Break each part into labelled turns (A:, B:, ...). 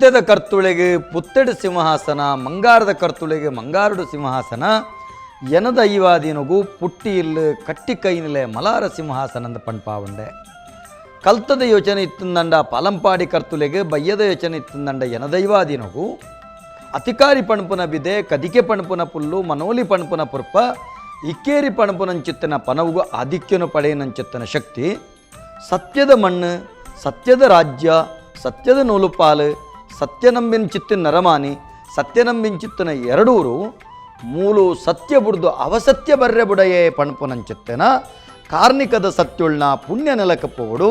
A: ಪುತ್ತೆದ ಕರ್ತುಳೆಗೆ ಪುತ್ತೆಡು ಸಿಂಹಾಸನ, ಮಂಗಾರದ ಕರ್ತುಳೆಗೆ ಮಂಗಾರಡು ಸಿಂಹಾಸನ, ಎನದ ಐವಾದೀನಗು ಪುಟ್ಟಿ ಇಲ್ಲು ಕಟ್ಟಿ ಕೈನಿಲೆ ಮಲಾರ ಸಿಂಹಾಸನಂದ ಪಣ್ಪಾವುಂಡೆ. ಕಲ್ತದ ಯೋಚನೆ ಇತ್ತಂದಂಡ ಪಾಲಂಪಾಡಿ ಕರ್ತುಲೆಗೆ ಬಯ್ಯದ ಯೋಚನೆ ಇತ್ತಂದಂಡ ಎನದೈವಾದೀನಗು ಅತಿಕಾರಿ ಪಣಪುನ ಬಿದೆ, ಕದಿಕೆ ಪಣಪುನ ಪುಲ್ಲು, ಮನೋಲಿ ಪಣಪುನ ಪುರ್ಪ, ಇಕ್ಕೇರಿ ಪಣಪುನಂಚಿತ್ತನ ಪನವುಗು ಆಧಿಕ್ಯನು ಪಡೆಯನಂಚಿತ್ತನ ಶಕ್ತಿ, ಸತ್ಯದ ಮಣ್ಣು, ಸತ್ಯದ ರಾಜ್ಯ, ಸತ್ಯದ ನೂಲುಪಾಲು, ಸತ್ಯನಂಬಿನ ಚಿತ್ತಿನ ನರಮಾನಿ, ಸತ್ಯನಂಬಿನ ಚಿತ್ತಿನ ಎರಡೂರು ಮೂಲು ಸತ್ಯ ಬುಡ್ದು ಅವಸತ್ಯ ಬರ್ರೆ ಬುಡಯೇ ಪಣಪುನಂಚಿತ್ತನ ಕಾರ್ಣಿಕದ ಸತ್ಯುಳ್ನ ಪುಣ್ಯ ನೆಲಕಪ್ಪೋಡು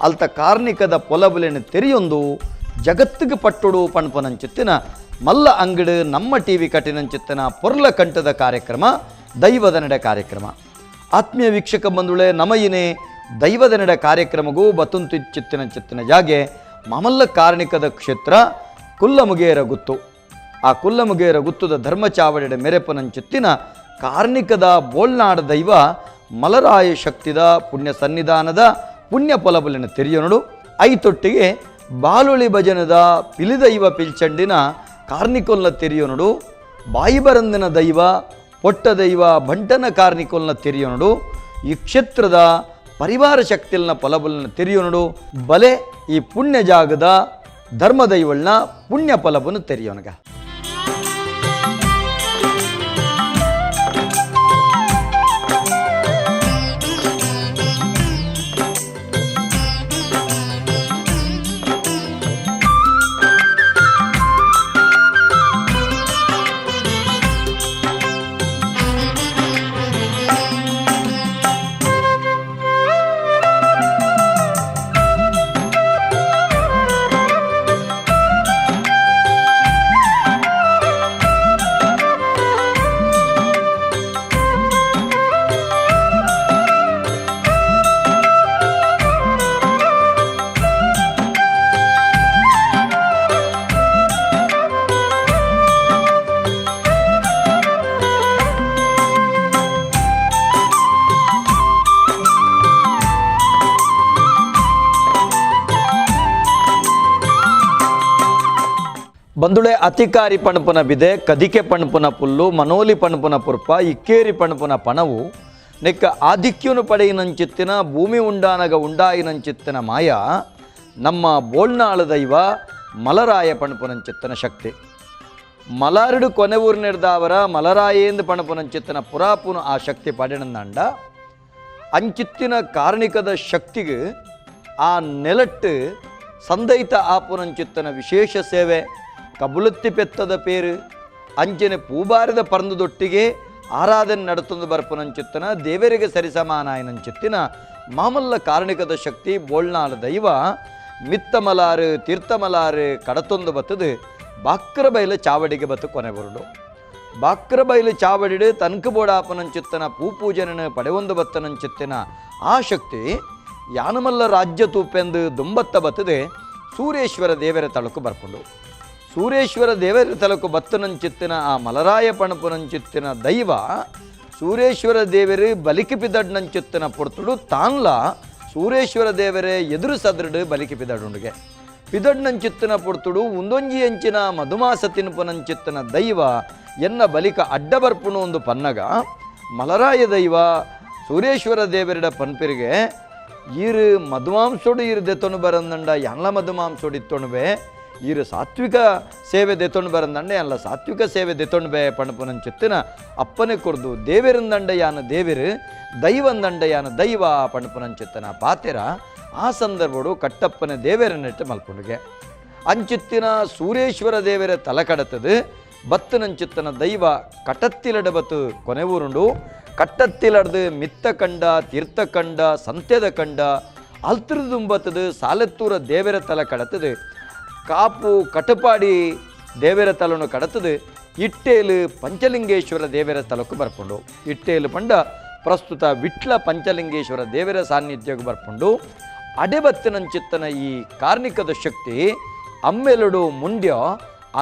A: ಅಲ್ತ ಕಾರ್ಣಿಕದ ಪೊಲಬುಲೆನ ತೆರಿಯೊಂದು ಜಗತ್ತಿಗೆ ಪಟ್ಟುಡು ಪಣಪುನಂಚಿತ್ತಿನ ಮಲ್ಲ ಅಂಗಡು ನಮ್ಮ ಟಿ ವಿ ಕಟ್ಟಿನಂಚಿತ್ತನ ಪೊರ್ಲ ಕಂಠದ ಕಾರ್ಯಕ್ರಮ ದೈವದ ನಡೆ ಕಾರ್ಯಕ್ರಮ. ಆತ್ಮೀಯ ವೀಕ್ಷಕ ಬಂಧುಳೆ, ನಮಯಿನೇ ದೈವದ ನಡೆ ಕಾರ್ಯಕ್ರಮಗೂ ಬತುಂತು ಚಿತ್ತಿನ ಚಿತ್ತಿನ ಜಾಗೆ ಮಾಮಲ್ಲ ಕಾರ್ಣಿಕದ ಕ್ಷೇತ್ರ ಕುಲ್ಲಮುಗೇರ ಗುತ್ತು. ಆ ಕುಲ್ಲಮುಗೇರ ಗುತ್ತದ ಧರ್ಮಚಾವಡಿಡ ಮೆರೆಪನಂಚಿತ್ತಿನ ಕಾರ್ಣಿಕದ ಬೋಳ್ನಾಡ ದೈವ ಮಲರಾಯ ಶಕ್ತಿದ ಪುಣ್ಯ ಸನ್ನಿಧಾನದ ಪುಣ್ಯ ಫಲಬಲಿನ ತೆರಿಯನುಡು. ಐತೊಟ್ಟಿಗೆ ಬಾಲುಳಿ ಭಜನದ ಪಿಲಿದೈವ ಪಿಲ್ಚಂಡಿನ ಕಾರ್ನಿಕೊಲ್ನ ತೆರಿಯನುಡು. ಬಾಯಿಬರಂದಿನ ದೈವ ಪೊಟ್ಟ ದೈವ ಬಂಟನ ಕಾರ್ನಿಕೊಲ್ನ ತೆರಿಯನುಡು. ಈ ಕ್ಷೇತ್ರದ ಪರಿವಾರ ಶಕ್ತಿಲ್ನ ಫಲಬಲಿನ ತೆರಿಯನುಡು. ಬಲೆ ಈ ಪುಣ್ಯ ಜಾಗದ ಧರ್ಮದೈವಳ್ನ ಪುಣ್ಯ ಫಲವನ್ನು ತೆರಿಯೋನಗ. ಬಂದುಳೆ ಅತಿಕಾರಿ ಪಣಪುನ ಬಿದೆ, ಕದಿಕೆ ಪಣಪುನ ಪುಲ್ಲು, ಮನೋಲಿ ಪಣಪುನ ಪುರ್ಪ, ಇಕ್ಕೇರಿ ಪಣಪುನ ಪಣವು, ನೆಕ್ಕ ಆಧಿಕ್ಯನು ಪಡೆಯಿನಂಚಿತ್ತಿನ ಭೂಮಿ ಉಂಡಾನಗ ಉಂಡಾಯಿನಂಚಿತ್ತಿನ ಮಾಯ ನಮ್ಮ ಬೋಳ್ನಾಳ ದೈವ ಮಲರಾಯ ಪಣಪುನಂಚಿತ್ತನ ಶಕ್ತಿ. ಮಲಾರುಡು ಕೊನೆ ಊರಿನಿಡ್ದಾವರ ಮಲರಾಯೇಂದು ಪಣಪುನಂಚಿತ್ತನ ಪುರಾಪುನು ಆ ಶಕ್ತಿ ಪಡೆನಂದಾಂಡ ಅಂಚಿತ್ತಿನ ಕಾರ್ಣಿಕದ ಶಕ್ತಿಗೆ ಆ ನೆಲಟ್ಟು ಸಂದೈತ ಆಪುನಂಚಿತ್ತನ ವಿಶೇಷ ಸೇವೆ, ಕಬುಲತ್ತಿ ಪೆತ್ತದ ಪೇರು, ಅಂಚನೆ ಪೂಬಾರದ ಪರಂದುದೊಟ್ಟಿಗೆ ಆರಾಧನೆ ನಡತೊಂದು ಬರ್ಪುನಂಚಿತ್ತನ ದೇವರಿಗೆ ಸರಿಸಮಾನಾಯನಂಚಿತ್ತಿನ ಮಾಮಲ್ಲ ಕಾರ್ಣಿಕದ ಶಕ್ತಿ ಬೋಳ್ನಾಳ ದೈವ ಮಿತ್ತಮಲಾರು ತೀರ್ಥಮಲಾರು ಕಡತೊಂದು ಬತ್ತದು ಬಾಕ್ರ ಬೈಲ ಚಾವಡಿಗೆ ಬತ್ತು ಕೊನೆ ಬರುಡು. ಬಾಕ್ರ ಬೈಲು ಚಾವಡಿಡು ತನ್ಕು ಬೋಡಾಪನಂಚಿತ್ತನ ಪೂಪೂಜನನ ಪಡೆವೊಂದು ಬತ್ತನಂಚಿತ್ತಿನ ಆ ಶಕ್ತಿ ಯಾನಮಲ್ಲ ರಾಜ್ಯ ತೂಪೆಂದು ದುಂಬತ್ತ ಬತ್ತದೆ ಸೂರೇಶ್ವರ ದೇವರ ತಳಕು ಬರ್ಪುಂಡು. ಸೂರೇಶ್ವರ ದೇವರ ತಲಕು ಬತ್ತನಂಚಿತ್ತಿನ ಆ ಮಲರಾಯ ಪಣಪುನಂಚಿತ್ತಿನ ದೈವ ಸೂರೇಶ್ವರ ದೇವರು ಬಲಿಕಿ ಪಿದಡ್ನಂಚಿತ್ತಿನ ಪೊರ್ತುಡು ತಾನ್ಲ ಸೂರೇಶ್ವರ ದೇವರೇ ಎದುರು ಸದೃಡು ಬಲಿಕಿ ಪಿದಡುಂಡುಗೆ ಪಿದಡ್ನಂಚಿತ್ತಿನ ಪೊರ್ತುಡು ಉಂದೊಂಜಿ ಅಂಚಿನ ಮಧುಮಾಸ ತಿನ್ಪುನಂಚಿತ್ತಿನ ದೈವ ಎನ್ನ ಬಲಿಕ ಅಡ್ಡ ಬರ್ಪುಣು ಒಂದು ಪನ್ನಗ ಮಲರಾಯ ದೈವ ಸೂರೇಶ್ವರ ದೇವರಿಡ ಪನ್ಪಿರಿಗೆ ಈರು ಮಧುಮಾಂಸೋಡು ಈರು ದೆತ್ತೊಂಡು ಬರಂದಂಡ ಯಾನ್ಲ ಮಧುಮಾಂಸೋಡು ಇತ್ತೊಣುವೆ, ಈರು ಸಾತ್ವಿಕ ಸೇವೆ ದೆತ್ತೊಂಡು ಬರಂದಂಡ ಯಾನ್ಲ ಸಾತ್ವಿಕ ಸೇವೆ ದೆತ್ತೊಂಡು ಬೇ ಪಣಪುನಂಚಿತ್ತಿನ ಅಪ್ಪನೆ ಕೊರ್ದು ದೇವೆರಂದಂಡ ಯಾನ ದೇವೆರು ದೈವಂದಂಡ ಯಾನ ದೈವ ಪಣಪುನಂಚಿತ್ತನ ಪಾತೆರ ಆ ಸಂದರ್ಭಡು ಕಟ್ಟಪ್ಪನ ದೇವೆರನ್ನಿಟ್ಟು ಮಲ್ಪುಂಡುಗೆ. ಅಂಚಿತ್ತಿನ ಸೂರೇಶ್ವರ ದೇವರ ತಲೆ ಕಡತದು ಬತ್ತನಂಚಿತ್ತನ ದೈವ ಕಟತ್ತಿಲಡ ಬತ್ತು ಕೊನೆ ಊರುಂಡು. ಕಟ್ಟತ್ತಿಲಡ್ದು ಮಿತ್ತ ಕಂಡ ತೀರ್ಥ ಕಂಡ ಸಂತೆದ ಕಂಡ ಅಲ್ತ್ರದುಂಬತ್ತದು ಸಾಲತ್ತೂರ ದೇವರ ತಲೆ ಕಡತದು ಕಾಪು ಕಟಪಾಡಿ ದೇವರ ತಲನು ಕಡತದು ಇಟ್ಟೇಲು ಪಂಚಲಿಂಗೇಶ್ವರ ದೇವರ ತಲಕು ಬರ್ಪುಂಡು. ಇಟ್ಟೇಲು ಪಂಡ ಪ್ರಸ್ತುತ ವಿಟ್ಲ ಪಂಚಲಿಂಗೇಶ್ವರ ದೇವರ ಸಾನ್ನಿಧ್ಯಕ್ಕೆ ಬರ್ಪುಂಡು. ಅಡೆಬತ್ತಿನಂಚಿತ್ತನ ಈ ಕಾರ್ಣಿಕದ ಶಕ್ತಿ ಅಮ್ಮೆಲುಡು ಮುಂಡ್ಯ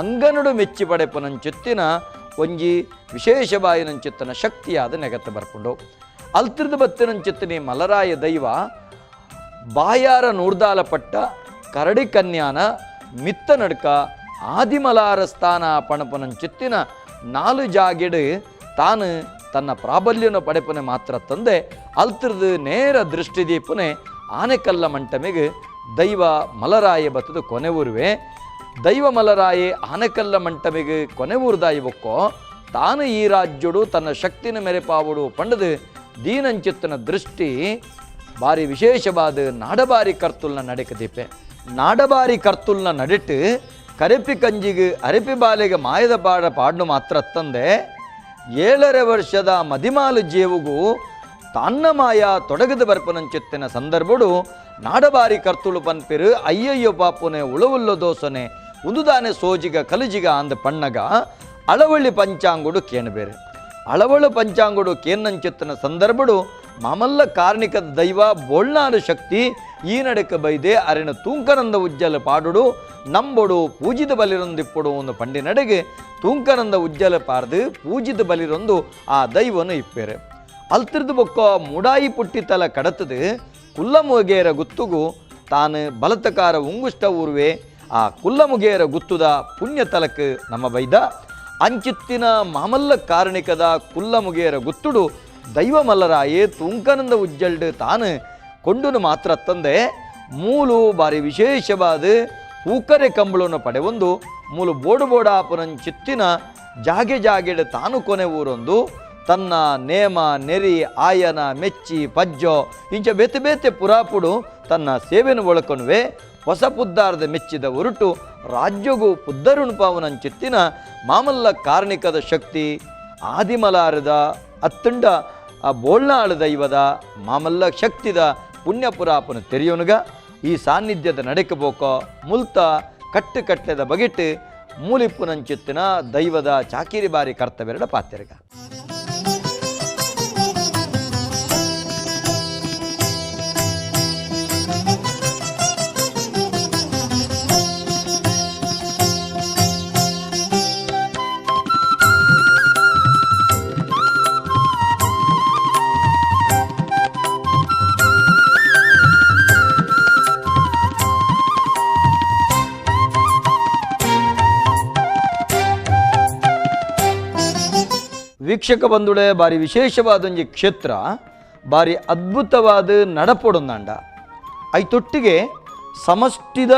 A: ಅಂಗನಡು ಮೆಚ್ಚಿ ಪಡೆಪುನಂಚಿತ್ತಿನ ಒಂಜಿ ವಿಶೇಷ ಬಾಯಿನಂಚಿತ್ತನ ಶಕ್ತಿಯಾದ ನೆಗತ್ತ ಬರ್ಪುಂಡು. ಅಲ್ತಿರ್ದು ಬತ್ತಿನಂಚಿತ್ತನಿ ಮಲರಾಯ ದೈವ ಬಾಯಾರ ನೂರ್ದಾಲ ಪಟ್ಟ ಕರಡಿ ಕನ್ಯಾನ ಮಿತ್ತ ನಡ್ಕ ಆದಿಮಲಾರ ಸ್ಥಾನ ಪಣಪನಂಚಿತ್ತಿನ ನಾಲು ಜಾಗೆಡು ತಾನು ತನ್ನ ಪ್ರಾಬಲ್ಯನ ಪಡೆಪನೆ ಮಾತ್ರ ತಂದೆ ಅಲ್ತಿರ್ದು ನೇರ ದೃಷ್ಟಿ ದೀಪನೆ ಆನೆಕಲ್ಲ ಮಂಟಮೆಗೆ ದೈವ ಮಲರಾಯ ಬತ್ತದ ಕೊನೆ ಊರುವೆ. ದೈವ ಮಲರಾಯೆ ಆನೆಕಲ್ಲ ಮಂಟಮೆಗೆ ಕೊನೆ ಊರ್ದಾಯಿ ಬೊಕ್ಕೋ ತಾನು ಈ ರಾಜ್ಯಡು ತನ್ನ ಶಕ್ತಿನ ಮೆರೆಪಾವುಡು ಪಂಡದು ದೀನಂಚಿತ್ತನ ದೃಷ್ಟಿ ಬಾರಿ ವಿಶೇಷವಾದ ನಾಡಬಾರಿ ಕರ್ತುಲ್ನ ನಡೆಕ ದೀಪೆ. ನಾಡಬಾರಿ ಕರ್ತುಲ್ನ ನಡೆಟ್ಟು ಕರೆಪಿ ಕಂಜಿಗೆ ಅರೆಪಿ ಬಾಲೆಗೆ ಮಾಯದ ಪಾಡ ಪಾಡ್ನು ಮಾತ್ರ ತಂದೆ 7.5 ವರ್ಷದ ಮದಿಮಾಲು ಜೇವುಗು ತನ್ನ ಮಾಯ ತೊಡಗದ ಬರ್ಪನಂಚಿತ್ತಿನ ಸಂದರ್ಭಡು ನಾಡಬಾರಿ ಕರ್ತುಳು ಪನ್ಪಿರು ಅಯ್ಯಯ್ಯೋ ಪಾಪುನೆ ಉಳವುಲ್ಲ ದೋಸನೆ ಉಂದುದಾನೆ ಸೋಜಿಗ ಕಲಿಜಿಗ ಅಂದ ಪಣ್ಣಗ ಅಳವಳ್ಳಿ ಪಂಚಾಂಗುಡು ಕೇಣಬೇರು. ಅಳವಳು ಪಂಚಾಂಗುಡು ಕೇನ್ನಂಚಿತ್ತಿನ ಸಂದರ್ಭಡು ಮಾಮಲ್ಲ ಕಾರ್ಣಿಕದ ದೈವ ಬೋಳ್ನಾಡು ಶಕ್ತಿ ಈ ನಡಕ ಬೈದೆ ಅರೆನ ತೂಂಕನಂದ ಉಜ್ಜಲ ಪಾಡುಡು ನಂಬೊಡು ಪೂಜಿದ ಬಲಿರೊಂದಿಪ್ಪುಡು ಒಂದು ಪಂಡಿನಡೆಗೆ ತೂಂಕನಂದ ಉಜ್ಜಲ ಪಾರ್ದು ಪೂಜಿದ ಬಲಿರೊಂದು ಆ ದೈವನು ಇಪ್ಪೇರೆ. ಅಲ್ತಿರ್ದು ಬೊಕ್ಕ ಮುಡಾಯಿ ಪುಟ್ಟಿತಲ ಕಡತದು ಕುಲ್ಲಮುಗೇರ ಗುತ್ತುಗು ತಾನು ಬಲತಕಾರ ಉಂಗುಷ್ಟ ಊರ್ವೆ ಆ ಕುಲ್ಲಮುಗೇರ ಗುತ್ತುದ ಪುಣ್ಯ ತಲಕ್ ನಮ್ಮ ಬೈದ ಅಂಚಿತ್ತಿನ ಮಾಮಲ್ಲ ಕಾರಣಿಕದ ಕುಲ್ಲಮುಗೇರ ಗುತ್ತುಡು ದೈವ ಮಲ್ಲರಾಯೇ ತೂಂಕನಂದ ಉಜ್ಜಲ್ಡು ತಾನು ಕೊಂಡುನು ಮಾತ್ರ ತಂದೆ ಮೂಲು ಬಾರಿ ವಿಶೇಷವಾದ ಪೂಕರೆ ಕಂಬಳನ್ನು ಪಡೆವೊಂದು ಮೂಲು ಬೋಡು ಬೋಡಾಪುನಂಚಿತ್ತಿನ ಜಾಗೆ ಜಾಗೆಡು ತಾನು ಕೊನೆ ಊರೊಂದು ತನ್ನ ನೇಮ ನೆರಿ ಆಯನ ಮೆಚ್ಚಿ ಪಜ್ಜೋ ಇಂಚ ಬೇತೆ ಬೇತೆ ಪುರಾಪುಡು ತನ್ನ ಸೇವೆನು ಒಳಕೊನುವೆ ಹೊಸ ಪುದ್ದಾರದ ಮೆಚ್ಚಿದ ಉರುಟು ರಾಜ್ಯಗೂ ಪುದ್ದರುಣುಪಾವನಂಚಿತ್ತಿನ ಮಾಮಲ್ಲ ಕಾರ್ಣಿಕದ ಶಕ್ತಿ ಆದಿಮಲಾರದ ಅತ್ತುಂಡ ಆ ಬೋಳ್ನಾಳು ದೈವದ ಮಾಮಲ್ಲ ಶಕ್ತಿದ ಪುಣ್ಯಪುರಾಪನ ತೆರೆಯೋನುಗ ಈ ಸಾನ್ನಿಧ್ಯದ ನಡೆಕ ಬೋಕ ಮುಲ್ತ ಕಟ್ಟು ಕಟ್ಟಲೆದ ಬಗೆಟ್ಟು ಮೂಲಿಪ್ಪುನಂಚಿತ್ತಿನ ದೈವದ ಚಾಕಿರಿ ಬಾರಿ ಕರ್ತವ್ಯರ ಪಾತ್ರೆಗ. ವೀಕ್ಷಕ ಬಂಧುಳೆ ಬಾರಿ ವಿಶೇಷವಾದ ಒಂಜಿ ಕ್ಷೇತ್ರ ಬಾರಿ ಅದ್ಭುತವಾದ ನಡಪೊಡೊಂದಾಂಡ ಐತೊಟ್ಟಿಗೆ ಸಮಷ್ಟಿದ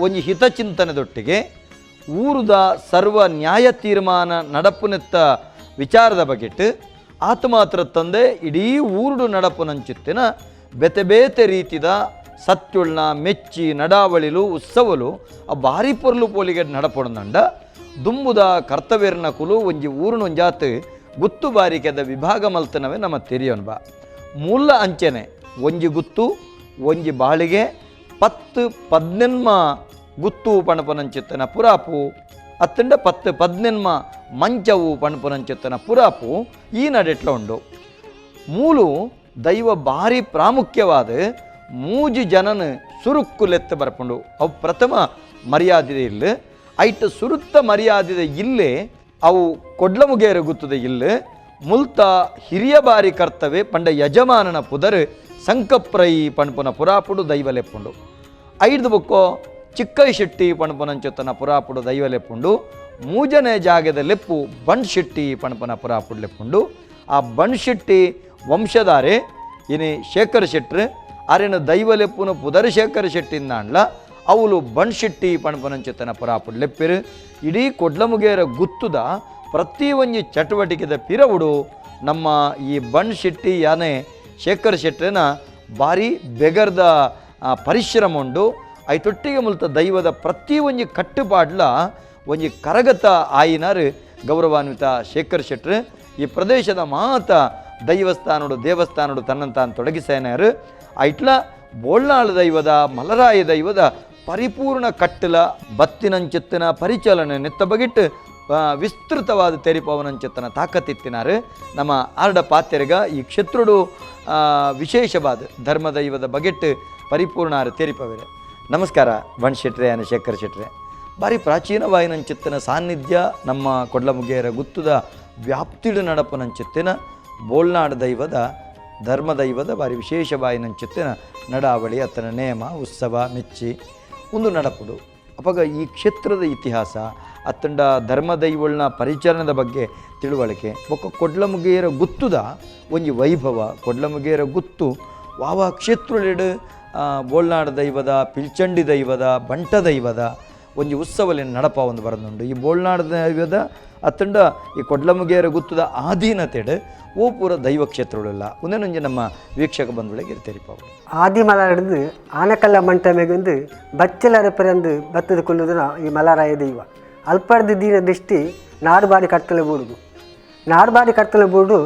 A: ಒಂಜಿ ಹಿತಚಿಂತನೆದೊಟ್ಟಿಗೆ ಊರುದ ಸರ್ವ ನ್ಯಾಯ ತೀರ್ಮಾನ ನಡಪುನೆತ್ತ ವಿಚಾರದ ಬಗೆಟ್ ಆತ ಮಾತ್ರ ತಂದೆ ಇಡೀ ಊರುಡು ನಡಪುನಂಚಿತ್ತಿನ ಬೇತೆ ಬೇತೆ ರೀತಿದ ಸತ್ಯುಳ್ನ ಮೆಚ್ಚಿ ನಡಾವಳಿಲು ಉತ್ಸವಲು ಆ ಬಾರಿ ಪೊರ್ಲು ಪೋಲಿಗೆ ನಡಪೊಡೊಂದಾಂಡ ದುಂಬುದ ಕರ್ತವ್ಯರ್ನ ಕುಲು ಒಂಜಿ ಊರುನೊಂಜಾತ್ ಗುತ್ತು ಬಾರಿಕೆದ ವಿಭಾಗ ಮಲ್ತನವೇ ನಮ್ಮ ತೆರಿಯೋನ್ ಬಾ. ಮೂಲ ಅಂಚೆನೆ ಒಂಜಿ ಗುತ್ತು ಒಂಜಿ ಬಾಳಿಗೆ 10 ಪದ್ನೆನ್ಮ ಗುತ್ತು ಪಣಪನಂಚಿತ್ತನ ಪುರಾಪು ಅತ್ತಂಡ 10 ಪದ್ನೆನ್ಮ ಮಂಚವು ಪಣಪನಂಚಿತ್ತನ ಪುರಾಪು ಈ ನಡೆಟ್ಲ ಉಂಡು. ಮೂಲು ದೈವ ಭಾರಿ ಪ್ರಾಮುಖ್ಯವಾದ ಮೂಜಿ ಜನನ ಸುರುಕ್ಕುಲೆತ್ತ ಬರ್ಪುಂಡು. ಅವು ಪ್ರಥಮ ಮರ್ಯಾದೆ ಇಲ್ಲ ಐಟ ಸುರುತ್ತ ಮರ್ಯಾದೆ ಇಲ್ಲೇ ಅವು ಕೊಡ್ಲಮುಗೇರ ಗುತ್ತದ ಇಲ್ಲ ಮುಲ್ತ ಹಿರಿಯ ಬಾರಿ ಕರ್ತವೆ ಪಂಡ ಯಜಮಾನನ ಪುದರು ಸಂಕಪ್ರೈ ಪಣ್ಪುನ ಪುರಾಪುಡು ದೈವಲೆಪ್ಪುಂಡು. ಐದು ಬೊಕ್ಕೋ ಚಿಕ್ಕೈ ಶೆಟ್ಟಿ ಪಣ್ಪುನಂಚೊತ್ತನ ಪುರಾಪುಡು ದೈವಲೆಪ್ಪುಂಡು. ಮೂಜನೇ ಜಾಗದ ಲೆಪ್ಪು ಬಣ್ ಶೆಟ್ಟಿ ಪಣ್ಪುನ ಪುರಾಪುಡು ಲೆಪ್ಪುಂಡು. ಆ ಬಣ್ ಶೆಟ್ಟಿ ವಂಶದಾರೆ ಇನಿ ಶೇಖರ್ ಶೆಟ್ರು ಅರೆನ ದೈವಲೆಪ್ಪುನ ಪುದರ್ ಶೇಖರ್ ಶೆಟ್ಟಿಂದಾಂಡ್ಲ ಅವಳು ಬಣ್ ಶೆಟ್ಟಿ ಪಣ್ಪುನಂಚೊತ್ತನ ಪುರಾಪುಡು ಲೆಪ್ಪಿರು. ಇಡೀ ಕೊಡ್ಲಮುಗೇರ ಗುತ್ತುದ ಪ್ರತಿ ಒಂಜಿ ಚಟುವಟಿಕೆದ ಪಿರವುಡು ನಮ್ಮ ಈ ಬಣ್ ಶೆಟ್ಟಿ ಯಾನೆ ಶೇಖರ್ ಶೆಟ್ಟರನ ಭಾರಿ ಬೆಗರ್ದ ಪರಿಶ್ರಮ ಉಂಡು. ಐತೊಟ್ಟಿಗೆ ಮುಲ್ತ ದೈವದ ಪ್ರತಿ ಒಂಜಿ ಕಟ್ಟುಪಾಡ್ಲ ಒಂಜಿ ಕರಗತ ಆಯಿನಾರು ಗೌರವಾನ್ವಿತ ಶೇಖರ್ ಶೆಟ್ರು. ಈ ಪ್ರದೇಶದ ಮಾತ ದೈವಸ್ಥಾನಡು ದೇವಸ್ಥಾನಡು ತನ್ನಂತಾನು ತೊಡಗಿಸೇನಾರು. ಐಟ್ಲ ಬೋಳ್ನಾಳು ದೈವದ ಮಲರಾಯ ದೈವದ ಪರಿಪೂರ್ಣ ಕಟ್ಟಲ ಬತ್ತಿನಂಚಿತ್ತಿನ ಪರಿಚಾಲನೆ ನೆತ್ತ ಬಗಿಟ್ಟು ವಿಸ್ತೃತವಾದ ತೆರಿಪವನಂಚಿತ್ತನ ತಾಕತ್ತಿತ್ತಿನಾರು ನಮ್ಮ ಆರ್ಡ ಪಾತ್ರೆಗ ಈ ಕ್ಷೇತ್ರಡು ವಿಶೇಷವಾದ ಧರ್ಮದೈವದ ಬಗೆಟ್ಟು ಪರಿಪೂರ್ಣ ತೆರಿಪವಿರೆ. ನಮಸ್ಕಾರ ಬಣ್ ಶೆಟ್ರೆ ಅನ ಶೇಖರ್ ಶೆಟ್ರೆ. ಭಾರಿ ಪ್ರಾಚೀನವಾಯಿನಂಚಿತ್ತಿನ ಸಾನ್ನಿಧ್ಯ ನಮ್ಮ ಕೊಡ್ಲಮುಗೇರ ಗುತ್ತದ ವ್ಯಾಪ್ತಿಡು ನಡಪನಂಚಿತ್ತಿನ ಬೋಳ್ನಾಡು ದೈವದ ಧರ್ಮದೈವದ ಭಾರಿ ವಿಶೇಷವಾಯಿನಂಚಿತ್ತಿನ ನಡಾವಳಿ ಅತನ ನೇಮ ಉತ್ಸವ ಮೆಚ್ಚಿ ಒಂದು ನಡಪುಡು ಅಪಗ ಈ ಕ್ಷೇತ್ರದ ಇತಿಹಾಸ ಅತ್ತಂಡ ಧರ್ಮದೈವಳ್ನ ಪರಿಚರಣದ ಬಗ್ಗೆ ತಿಳುವಳಿಕೆ ಬೊಕ್ಕ ಕೊಡ್ಲಮುಗೇರ ಗುತ್ತುದ ಒಂಜಿ ವೈಭವ ಕೊಡ್ಲಮುಗೇರ ಗುತ್ತು ವಾವ ಕ್ಷೇತ್ರಲೆಡು ಬೋಳ್ನಾಡು ದೈವದ ಪಿಲ್ಚಂಡಿ ದೈವದ ಬಂಟ ದೈವದ ಒಂಜಿ ಉತ್ಸವಲಿನ ನಡಪ ಒಂದು ಬರದುಂಡು. ಈ ಬೋಳ್ನಾಡು ದೈವದ ಅತ್ತಂಡ ಈ ಕೊಡ್ಲಮುಗೇರ ಗುತ್ತದ ಆಧೀನತೆಡು ಓ ಪೂರ ದೈವ ಕ್ಷೇತ್ರಗಳೆಲ್ಲ ಒಂದೇನೊಂಜಿ ನಮ್ಮ ವೀಕ್ಷಕ ಬಂಧುಗಳಿಗೆ ತೆರಿಪಾವು.
B: ಆದಿ ಮಲ ಹಿಡಿದು ಆನಕಲ್ಲ ಮಂಟಮೆಗೊಂದು ಬಚ್ಚಲರ ಪರಂದು ಬತ್ತದ ಕೊಲ್ಲುದನ ಈ ಮಲರಾಯ ದೈವ ಅಲ್ಪರ್ದು ದೀನ ದೃಷ್ಟಿ ನಾಡುಬಾಡಿ ಕರ್ತಲೆ ಬೂಡುದು. ನಾಡುಬಾಡಿ ಕರ್ತಲೆ ಬೂಡು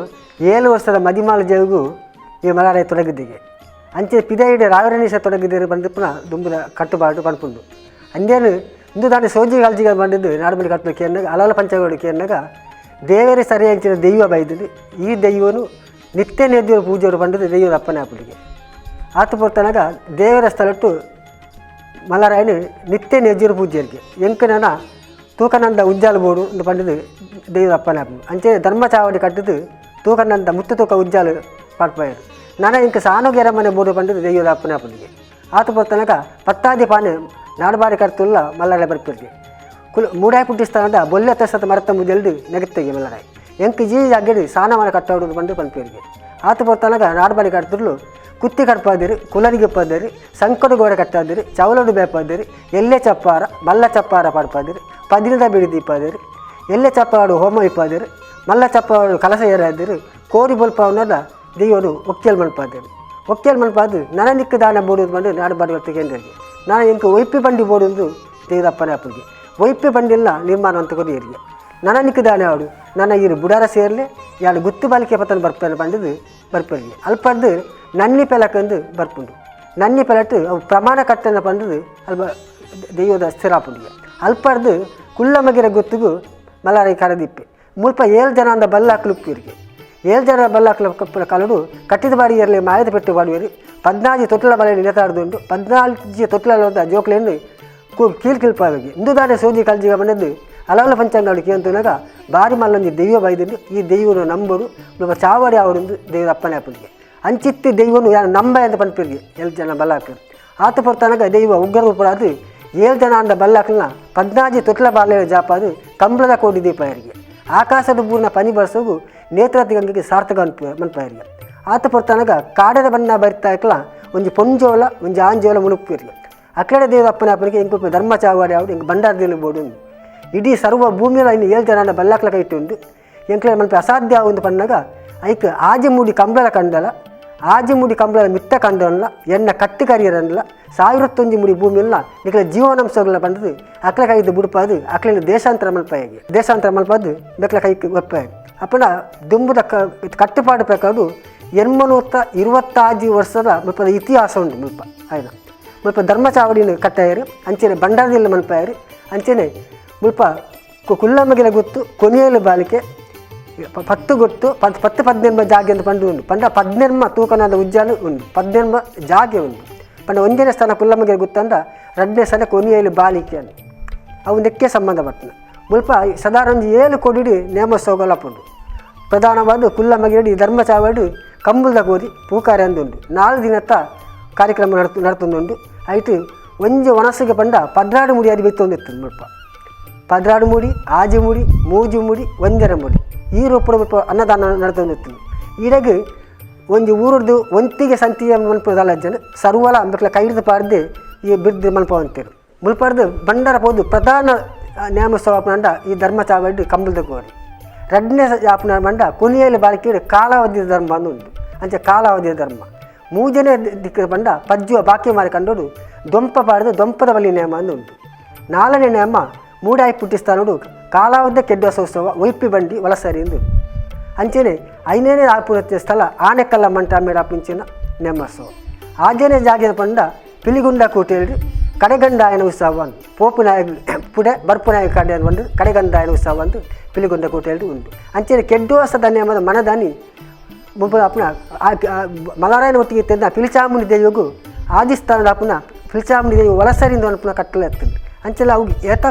B: 7 ವರ್ಷದ ಮದಿಮಾಲ ಜೇವಿಗೂ ಈ ಮಲರಾಯ ತೊಡಗಿದ್ದಿಗೆ ಅಂಚೆ ಪಿದೈಡು ರಾವರಣೀಶ ತೊಡಗಿದ್ದೀರಿ ಬಂದು ಪುನಃ ದುಂಬುದ ಕಟ್ಟುಬಾಡು ಪನ್ಪುಂಡು. ಅಂದೇನು ಇಂದು ದಾನಿ ಸೋಜಿ ಕಾಲ್ಜಿಗೆ ಬಂದಿದ್ದು ನಾಡುಬಾಡಿ ಕರ್ತಲೆ ಕೇರ್ನಾಗ ಅಲಲ ಪಂಚಗೋಡು ಕೇರ್ನಾಗ ದೇವರೇ ಸರಿ ಅಂಚಿನ ದೈವ ಬೈದಿದ್ದು ಈ ದೈವನು ನಿತ್ಯ ನೇದ್ಯವರು ಪೂಜೆಯವರು ಬಂದದ್ದು ದೈವದ ಅಪ್ಪನೇ ಆಪುಡಿಗೆ ಆತ ಪೊರ್ತನಾಗ ದೇವರ ಸ್ಥಳಟ್ಟು ಮಲರಾಯನ ನಿತ್ಯ ನೇಜ್ಯರು ಪೂಜೆಯರಿಗೆ ಎಂಕನನ ತೂಕನಂದ ಉಜ್ಜಾಲ ಬೋಡು ಎಂದು ಪಂಡದು ದೈವದ ಅಪ್ಪನೇ ಆಪುಂಡು. ಅಂಚೆ ಧರ್ಮ ಚಾವಡಿ ಕಟ್ಟಿದ್ದು ತೂಕನಂದ ಮುತ್ತು ತೂಕ ಉಜ್ಜಾಲು ಪಾಡ್ಪಾಯರು ನಾನ ಇಂಕ ಸಾನೋಗೆರ ಮನೆ ಬೋಡು ಪಂಡದು ದೈವದ ಅಪ್ಪನೇ ಆಪುಡಿಗೆ ಆತ ಪೊರ್ತನಾಗ ಪತ್ತಾದಿ ಪಾನೆ ನಾಡುಬಾರಿ ಕರ್ತುಲ್ಲ ಮಲ್ಲರಾಯ ಬರ್ಪಿರ್ಗೆ ಕುಲ ಮೂಡಾಯಿ ಪುಟ್ಟಿಸ್ತಾನದ ಬೊಲ್ಲೆ ತಸತ ಮರತ ಮುದೆಲ್ದು ನೆಗತ್ತೆಗೆ ಮಲ್ಲರಾಯ್ ಎಂಕ್ ಜೀ ಜಾಗಡಿ ಸಾನಮನ ಕಟ್ಟಾಡುದು ಬಂದು ಪನ್ಪೇರಿಗೆ ಆತ ಪೊರ್ತನಾಗ ನಾಡುಬಾರಿ ಕರ್ತುರ್ಲು ಕುತ್ತಿ ಕಡ್ಪಾದಿರಿ ಕುಲರಿಗೆ ಪದಿರಿ ಸಂಕಡು ಗೋಡೆ ಕಟ್ಟಾದಿರಿ ಚವಲಡು ಬೇಪಾದಿರಿ ಎಲ್ಲೆ ಚಪ್ಪಾರ ಮಲ್ಲ ಚಪ್ಪಾರ ಪಾಡ್ಪಾದಿರಿ ಪದಿನದ ಬಿಡಿ ದೀಪಾದಿರಿ ಎಲ್ಲೆ ಚಪ್ಪಾಡು ಹೋಮ ಇಪ್ಪಾದಿರಿ ಮಲ್ಲ ಚಪ್ಪಾಡು ಕಲಸ ಏರಾದಿರಿ ಕೋರಿ ಬೊಲ್ಪಾವನದ ದೈವರು ಒಕ್ಕೇಲ್ ಮನ್ಪಾದಿರಿ ಒಕ್ಕೇಲ್ ಮನ್ಪಾದು ನನ ನಿಕ್ಕು ದಾನ ಬೋಡುದು ಬಂದು ನಾಡು ಬಾಡಿ ಕೇಂದ್ರಿಗೆ ನಾನು ಎಂಕ್ ಒಯ್ಪಿ ಬಂಡಿ ಬೋಡುದು ದೇವದಪ್ಪನೇ ಅಪ್ಪನಿಗೆ ಒಯ್ಪಿ ಬಂಡಿಲ್ಲ ನಿರ್ಮಾಣ ಅಂತ ಕೊರಿಯರಿಗೆ ನನ ನಿಕ್ಕು ದಾನ ಆಡು ನನ್ನ ಇರು ಬುಡಾರ ಸೇರಲಿ ಯಾಳು ಗುತ್ತು ಬಾಲಿಕೆ ಪತ್ತನ ಬರ್ಪೇನೆ ಬಂದಿದ್ದು ಬರ್ಪೇರಿಗೆ ಅಲ್ಪದ್ದು ನನ್ನಿ ಪೆಲಕಂದು ಬರ್ಪುಂಡು. ನನ್ನಿ ಪೆಲಟ್ಟು ಅವು ಪ್ರಮಾಣ ಕಟ್ಟನ ಪಂಡದು ಅಲ್ಪ ದೈವದ ಸ್ಥಿರಾಪುಂಡಿಗೆ ಅಲ್ಪರ್ದು ಕುಲ್ಲಮಗಿರ ಗೊತ್ತಿಗೂ ಮಲಾರಿ ಕರದಿಪ್ಪೆ ಮುಲ್ಪ 7 ಜನ ಅಂದ ಬಲ್ಲಾಕ್ಲುಪ್ಪೀರಿಗೆ 7 ಜನ ಬಲ್ಲಾಕ್ಲ ಕಪ್ಪಲ ಕಲಡು ಕಟ್ಟಿದ ಬಾಡಿ ಇರಲಿ ಮಾಯದ ಪೆಟ್ಟು ಬಾಡುವರಿ 14 ತೊಟ್ಲ ಬಲ ನಿಲತಾಡ್ದುಂಡು 14 ತೊಟ್ಲ ಜೋಕ್ಲೆಯನ್ನು ಕೀಲ್ ಕಿಲ್ಪಾಗಿ ಇಂದುದಾನೆ ಸೋಜಿ ಕಲ್ಜಿಗ ಬಂದದ್ದು ಅಲವಲ ಪಂಚಾಂಗ ಅಂತನಾಗ ಬಾರಿ ಮಲ್ಲೊಂದು ದೈವ ಬೈದುಂಡು. ಈ ದೈವನು ನಂಬರು ನಮ್ಮ ಚಾವಡಿ ಅವರೊಂದು ದೈವದ ಅಪ್ಪನೇ ಅಪ್ಪನಿಗೆ ಅಂಚಿತ್ತಿ ದೈವನು ಯಾರು ನಂಬ ಅಂತ ಪನ್ಪಿರ್ಗೆ 7 ಜನ ಬಲ್ಲಾಕ್ಲು ಆತ ಪೊರ್ತನಾಗ ದೈವ ಉಗ್ರ ರೂಪರಾದು 7 ಜನ ಅಂದ ಬಲ್ಲಾಕ್ಲನ 14 ತೊಟ್ಲ ಬಾಲೆ ಜಾಪಾದು ಕಂಬಳದ ಕೋಡಿ ದೀಪ ಯಾರಿಗೆ ಆಕಾಶದ ಪೂರ್ಣ ಪನಿ ಬರ್ಸೋಗು ನೇತ್ರಾತಿ ಗಂಗೆಗೆ ಸಾರ್ಥಕ ಮನ್ಪಾಯರಿಗೆ ಆತ ಪೊರ್ತನಾಗ ಕಾಡದ ಬಣ್ಣ ಬರಿತಾಕ್ಲ ಒಂಜಿ ಪೊಂಜೋಲ ಒಂಜಿ ಆಂಜೋಲ ಮುಳುಪ್ಪಿರ್ಗೆ ಅಕ್ಲಡೆ ದೇವದ ಅಪ್ಪನ ಅಪ್ಪನಿಗೆ ಇಂಕು ಧರ್ಮ ಚಾವಾಡಿ ಆವಡು ಇಂಕ್ ಬಂಡಾರ ದೇಲು ಬೋಡು ಇಡೀ ಸರ್ವ ಭೂಮಿಯಲ್ಲ ಇನ್ನು 7 ಜನ ಬಲ್ಲಾಕ್ಲ ಕೈಟುಂಡು ಎಂಕ್ಲೆ ಮನ್ಪೆ ಅಸಾಧ್ಯ ಒಂದು ಪನ್ನಾಗ ಐಕ್ ಆಜಿ ಮೂಡಿ ಕಂಬಳ ಕಂಡಲ ಆಜಿ ಮೂಡಿ ಕಂಬಳ ಮಿತ್ತ ಕಂಡಲ್ಲ ಎನ್ನ ಕಟ್ಟಿ ಕರಿಯರಲ್ಲ 1001 ಮುಡಿ ಭೂಮಿಯಲ್ಲ ನಿಕ್ಲ ಜೀವನಾಂಶಗಳ ಬಂದದ್ದು ಅಕ್ಲ ಕೈದು ಬುಡುಪಾದು ಅಕ್ಲಿನ ದೇಶಾಂತರ ಮಲ್ಪಾಯಿಗೆ ದೇಶಾಂತರ ಮಲ್ಪಾದು ಬೆಕ್ಲ ಕೈ ಒಪ್ಪಾಯಿ ಅಪ್ಪನ ದುಂಬುದ ಕಟ್ಟುಪಾಡು ಪ್ರಕಾರ 825 ವರ್ಷದ ಮುಲ್ಪದ ಇತಿಹಾಸ ಉಂಟು ಮುಲ್ಪ ಆಯ್ನ ಮುಲ್ಪ ಧರ್ಮ ಚಾವಡಿನ ಕಟ್ಟಾಯರು ಅಂಚೆನೆ ಬಂಡಾರದಿಲ್ಲ ಮಲ್ಪಾಯರು ಅಂಚೆನೆ ಮುಲ್ಪ ಕುಲ್ಲಮಗಿಲ ಗೊತ್ತು ಕೊನೆಯಲು ಬಾಲಿಕೆ 10 ಗೊತ್ತು 10 15 ಜಾಗೆ ಅಂತ ಪಂಡು ಉಂಟು ಪಂಡ 15 ತೂಕನಾದ ಉಜ್ಜಾಲು ಉಂಟು 15 ಜಾಗೆ ಉಂಟು ಪಂಡ 1ನೇ ಸ್ಥಾನ ಕುಲ್ಲಮಗಿಲ ಗೊತ್ತಂದ 2ನೇ ಸ್ಥಾನ ಕೊನೆಯಲು ಬಾಲಿಕೆ ಅಂತ ಅವು ನೆಕ್ಕೆ ಸಂಬಂಧಪಟ್ಟನ ಮುಲ್ಪ ಸಾಧಾರಣ 7 ಕೋಡಿ ನೇಮೋತ್ಸವಗಳಪ್ಪುಂಡು. ಪ್ರಧಾನವಾದ ಕುಲ್ಲಮಗಿರಡಿ ಧರ್ಮ ಚಾವಡಿ ಕಂಬುಲ್ದ ಕೋರಿ ಪೂಕಾರೆ ಅಂದುಂಡು 4 ದಿನತ್ತ ಕಾರ್ಯಕ್ರಮ ನಡ್ತೊಂದುಂಡು. ಆಯ್ತು ಒಂಜಿ ಒಣಸಿಗೆ ಪಂಡ 12 ಮುಡಿ ಅರಿ ಬೆತ್ತೊಂದಿತ್ತು ಮುಲ್ಪ 12 ಮುಡಿ ಆಜಿ ಮುಡಿ ಮೂಜಿ ಮುಡಿ 1.5 ಮುಡಿ ಈ ರೂಪದ ಮುಲ್ಪ ಅನ್ನದಾನ ನಡ್ತೊಂದಿತ್ತು. ಈಡಗ ಒಂಜಿ ಊರದ್ದು ಒಂತಿಗೆ ಸಂತಿಗೆ ಮನ್ಪುದಲ್ಲ ಜನ ಸರ್ವಲ ಅಂಬಕ್ಲ ಕೈಡ್ದು ಪಾರ್ದು ಈ ಬಿರ್ದು ಮಲ್ಪ ಅಂತೀರು ಮುಲ್ಪಾರ್ದು ಬಂಡಾರ ಪೋದು ಪ್ರಧಾನ ನೇಮೋತ್ಸವ ಪಂಡ ಈ ಧರ್ಮ ಚಾವಡಿ ಕಂಬುಲ್ದ ಕೋರಿ 2ನೇ ಯಾಪನ ಬಂಡ ಕೊನೆಯಲ್ಲಿ ಬಾಳಿಕೆ ಕಾಲಾವಧಿ ಧರ್ಮ ಅಂದು ಉಂಟು ಅಂಚೆ ಕಾಲಾವಧಿಯ ಧರ್ಮ 3ನೇ ದಿಕ್ಕ ಬಂಡ ಪಜ್ಜುವ ಬಾಕಿ ಮಾರಿ ಕಂಡೋಡು ದೊಂಪ ಪಾಡ್ದು ದೊಂಪದ ಬಲಿ ನೇಮ ಅಂದು ಉಂಟು. 4ನೇ ನೇಮ ಮೂಡಾಯಿ ಪುಟ್ಟಿಸ್ತಾನೋಡು ಕಾಲಾವಧಿ ಕೆಡ್ಡೋತ್ಸವ ಒಯ್ಪಿ ಬಂಡಿ ವಲಸರಿ ಎಂದು ಅಂಚೆನೆ 5ನೇ ಆಪುರತ್ಯ ಸ್ಥಳ ಆನೆಕಲ್ಲ ಮಂಟ ಮೇಡಾಪುಂಚಿನ ನೇಮೋತ್ಸವ 6ನೇ ಜಾಗಿನ ಪಂಡ ಪಿಲಿಗುಂಡ ಕೋಟೆಯಲ್ಲಿ ಕಡೆಗಂಡಾಯನ ಉತ್ಸವ ಅಂದು ಪೋಪು ನಾಯಕ ಪುಡೆ ಬರ್ಪು ನಾಯಕ ಕಡೆ ಬಂದು ಕಡೆಗಂಡಾಯನ ಉತ್ಸವ ಅಂದು ಪಿಲಿಗುಂಡ ಕೋಟೆಯಲ್ಲಿ ಉಂಟು. ಅಂಚೆನೆ ಕೆಡ್ಡೋಸದ ನೇಮದ ಮನದಾನಿ ಮುಬ್ಬ ಅಪ್ಪನ ಮಲರಾಯನ ಒಟ್ಟಿಗೆ ತೆಂದ ಪಿಲಿಚಾಮುಂಡಿ ದೇವಿಗೂ ಆದಿಸ್ಥಾನದ ಅಪ್ಪನ ಪಿಲಿಚಾಮುಂಡಿ ದೇವಿ ವಲಸರಿಂದ ಅನ್ಪುನ ಕಟ್ಟಲೆ ಎತ್ತುಂಡು. ಅಂಚೆಲ್ಲ ಅವು ಏತ